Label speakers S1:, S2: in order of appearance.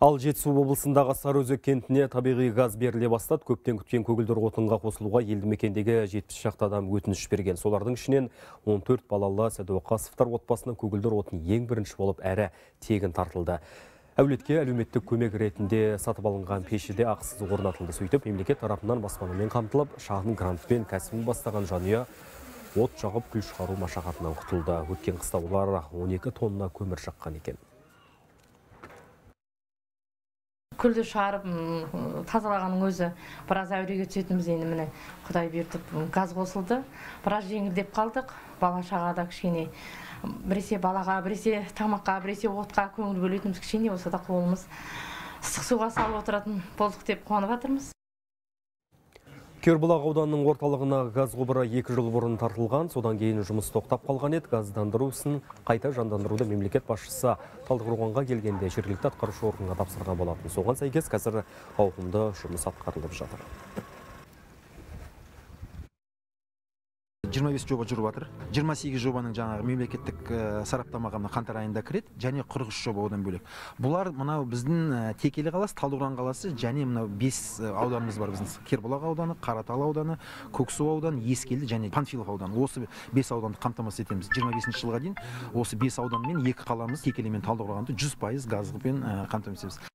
S1: Ал Жетісу облысындағы Сарыөзек кентіне табиғи газ беріле бастады. Көптен күткен көгілдір отынға қосылуға елді мекендегі 70 шақты адам өтініш берген. Солардың ішінен 14 балалы Сәдуақасовтар отбасына көгілдір отын ең бірінші болып әрі тегін тартылды. Әулетке әлеуметтік көмек ретінде сатып алынған пеші де ақысыз орнатылды. Сөйтіп, мемлекет тарапынан баспанамен қамтылып, шағын грантпен кәсібін бастаған жанұя от жағып күл шығару машақатынан құтылды. Өткен қыста олар 12 тонна көмір жаққан екен.
S2: Күлді шығарып тазалағанның өзі біраз әуреге түсетінбіз. Енді міне Құдай бұйыртып газ қосылды, біраз жеңілдеп қалдық. Бала шаға да кішкене біресе балаға, біресе тамаққа, біресе отқа көңіл бөлетінбіз, кішкене болса да қолымыз ыстық суға салып отыратын болдық деп қуанып жатырмыз.
S1: Кербұлақ ауданының орталығына газ құбыры 2 жыл бұрын тартылған, содан кейін жұмыс тоқтап қалған еді. Газдандыру ісін қайта жандандыруды мемлекет басшысы Талдықорғанға келгенде жергілікті атқарушы органға тапсырған болатын. Соған сәйкес қазір ауқымды жұмыс атқарылып жатыр.
S3: 25 жоба жүріп жатыр. 28 жобаның жаңағы мемлекеттік сараптамаға мына қаңтар айында кіреді, және 43 жоба одан бөлек. Бұлар мынау біздің Текелі қаласы, Талдықорған қаласы және мынау 5 ауданымыз бар біздің. Кербұлақ ауданы, Қаратал ауданы, Көксу ауданы, Ескелді және Панфилов ауданы. Осы 5 ауданды қамтамасыз етеміз. 25 жылға дейін осы 5 аудан мен 2 қаламыз, Текелі мен Талдықорғанды 100% газбен қамтамасыз етеміз.